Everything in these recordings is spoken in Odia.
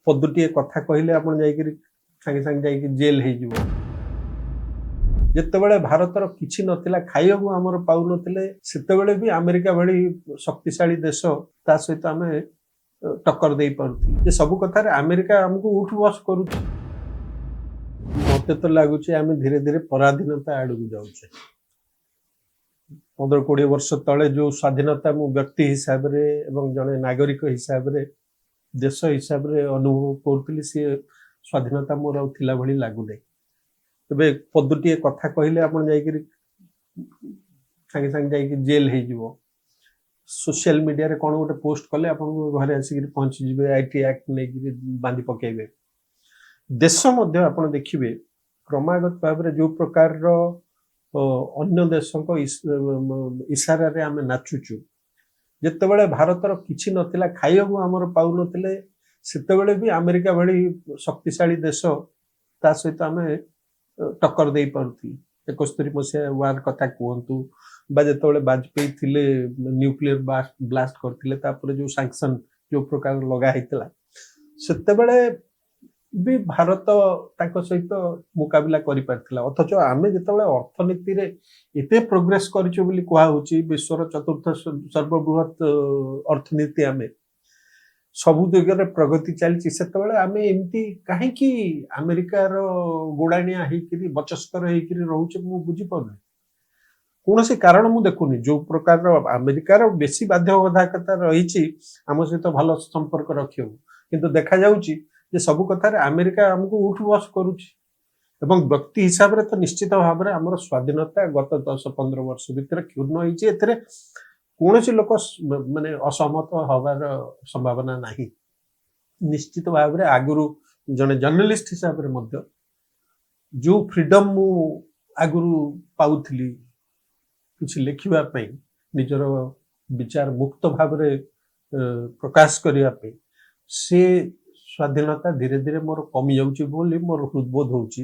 ପଦୁଟିଏ କଥା କହିଲେ ଆପଣ ଯାଇକିରି ସାଙ୍ଗେ ସାଙ୍ଗେ ଯାଇକି ଜେଲ୍ ହେଇଯିବ। ଯେତେବେଳେ ଭାରତର କିଛି ନଥିଲା, ଖାଇବାକୁ ଆମର ପାଉନଥିଲେ, ସେତେବେଳେ ବି ଆମେରିକା ଭଳି ଶକ୍ତିଶାଳୀ ଦେଶ, ତା ସହିତ ଆମେ ଟକ୍କର ଦେଇପାରୁଥିଲୁ। ଯେ ସବୁ କଥାରେ ଆମେରିକା ଆମକୁ ଉଠ ବସ କରୁଛି। ମତେ ତ ଲାଗୁଛି ଆମେ ଧୀରେ ଧୀରେ ପରାଧୀନତା ଆଡକୁ ଯାଉଛେ। 15-20 ବର୍ଷ ତଳେ ଯୋଉ ସ୍ୱାଧୀନତା ମୁଁ ବ୍ୟକ୍ତି ହିସାବରେ ଏବଂ ଜଣେ ନାଗରିକ ହିସାବରେ, ଦେଶ ହିସାବରେ ଅନୁଭବ କରୁଥିଲି, ସିଏ ସ୍ୱାଧୀନତା ମୋର ଆଉ ଥିଲା ଭଳି ଲାଗୁନାହିଁ। ଏବେ ପଦୁଟିଏ କଥା କହିଲେ ଆପଣ ଯାଇକିରି ସାଙ୍ଗେ ସାଙ୍ଗେ ଯାଇକି ଜେଲ୍ ହେଇଯିବ। ସୋସିଆଲ ମିଡିଆରେ କ'ଣ ଗୋଟେ ପୋଷ୍ଟ କଲେ ଆପଣଙ୍କୁ ଘରେ ଆସିକିରି ପହଞ୍ଚିଯିବେ, IT act ନେଇକିରି ବାନ୍ଧି ପକେଇବେ। ଦେଶ ମଧ୍ୟ ଆପଣ ଦେଖିବେ କ୍ରମାଗତ ଭାବରେ ଯୋଉ ପ୍ରକାରର ଅନ୍ୟ ଦେଶଙ୍କ ଇସାରାରେ ଆମେ ନାଚୁଛୁ। ଯେତେବେଳେ ଭାରତର କିଛି ନଥିଲା, ଖାଇବାକୁ ଆମର ପାଉନଥିଲେ, ସେତେବେଳେ ବି ଆମେରିକା ଭଳି ଶକ୍ତିଶାଳୀ ଦେଶ, ତା ସହିତ ଆମେ ଟକ୍କର ଦେଇପାରୁଥିଲୁ। 71 ମସିହା ୱାର କଥା କୁହନ୍ତୁ ବା ଯେତେବେଳେ ବାଜପେୟୀ ଥିଲେ, ନ୍ୟୁକ୍ଲିୟର ବ୍ଲାଷ୍ଟ କରିଥିଲେ, ତାପରେ ଯୋଉ ସାଙ୍କସନ ଯୋଉ ପ୍ରକାର ଲଗା ହେଇଥିଲା, ସେତେବେଳେ ବି ଭାରତ ତାଙ୍କ ସହିତ ମୁକାବିଲା କରିପାରିଥିଲା। ଅଥଚ ଆମେ ଯେତେବେଳେ ଅର୍ଥନୀତିରେ ଏତେ ପ୍ରୋଗ୍ରେସ କରିଛୁ ବୋଲି କୁହାହଉଛି, ବିଶ୍ୱର ଚତୁର୍ଥ ସର୍ବବୃହତ ଅର୍ଥନୀତି ଆମେ, ସବୁ ଦିଗରେ ପ୍ରଗତି ଚାଲିଛି, ସେତେବେଳେ ଆମେ ଏମିତି କାହିଁକି ଆମେରିକାର ଗୋଡ଼ାଣିଆ ହେଇକିରି, ବଚସ୍କର ହେଇକିରି ରହୁଛେ, ମୁଁ ବୁଝିପାରୁନି। କୌଣସି କାରଣ ମୁଁ ଦେଖୁନି। ଯୋଉ ପ୍ରକାରର ଆମେରିକାର ବେଶୀ ବାଧ୍ୟବାଧକତା ରହିଛି ଆମ ସହିତ ଭଲ ସମ୍ପର୍କ ରଖିବାକୁ, କିନ୍ତୁ ଦେଖାଯାଉଛି ଯେ ସବୁ କଥାରେ ଆମେରିକା ଆମକୁ ଉଠ ବସ କରୁଛି। ଏବଂ ବ୍ୟକ୍ତି ହିସାବରେ ତ ନିଶ୍ଚିତ ଭାବରେ ଆମର ସ୍ୱାଧୀନତା ଗତ 10-15 ବର୍ଷ ଭିତରେ କ୍ଷୁଣ୍ଣ ହେଇଛି। ଏଥିରେ କୌଣସି ଲୋକ ମାନେ ଅସହମତ ହବାର ସମ୍ଭାବନା ନାହିଁ। ନିଶ୍ଚିତ ଭାବରେ ଆଗରୁ ଜଣେ ଜର୍ଣ୍ଣାଲିଷ୍ଟ ହିସାବରେ ମଧ୍ୟ ଯୋଉ ଫ୍ରିଡମ ମୁଁ ଆଗରୁ ପାଉଥିଲି କିଛି ଲେଖିବା ପାଇଁ, ନିଜର ବିଚାର ମୁକ୍ତ ଭାବରେ ପ୍ରକାଶ କରିବା ପାଇଁ, ସେ ସ୍ୱାଧୀନତା ଧୀରେ ଧୀରେ ମୋର କମି ଯାଉଛି ବୋଲି ମୋର ହୃଦବୋଧ ହଉଛି।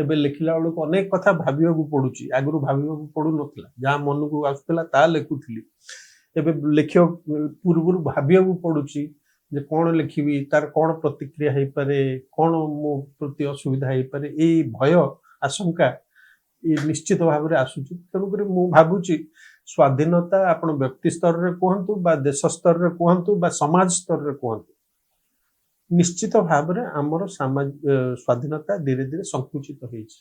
ଏବେ ଲେଖିଲା ବେଳକୁ ଅନେକ କଥା ଭାବିବାକୁ ପଡୁଛି। ଆଗରୁ ଭାବିବାକୁ ପଡୁନଥିଲା, ଯାହା ମନକୁ ଆସୁଥିଲା ତାହା ଲେଖୁଥିଲି। ଏବେ ଲେଖିବା ପୂର୍ବରୁ ଭାବିବାକୁ ପଡୁଛି ଯେ କ'ଣ ଲେଖିବି, ତାର କ'ଣ ପ୍ରତିକ୍ରିୟା ହେଇପାରେ, କ'ଣ ମୋ ପ୍ରତି ଅସୁବିଧା ହେଇପାରେ। ଏଇ ଭୟ, ଆଶଙ୍କା ଏ ନିଶ୍ଚିତ ଭାବରେ ଆସୁଛି। ତେଣୁକରି ମୁଁ ଭାବୁଛି ସ୍ୱାଧୀନତା ଆପଣ ବ୍ୟକ୍ତି ସ୍ତରରେ କୁହନ୍ତୁ ବା ଦେଶ ସ୍ତରରେ କୁହନ୍ତୁ ବା ସମାଜ ସ୍ତରରେ କୁହନ୍ତୁ, ନିଶ୍ଚିତ ଭାବରେ ଆମର ସ୍ୱାଧୀନତା ଧୀରେ ଧୀରେ ସଂକୁଚିତ ହେଇଛି।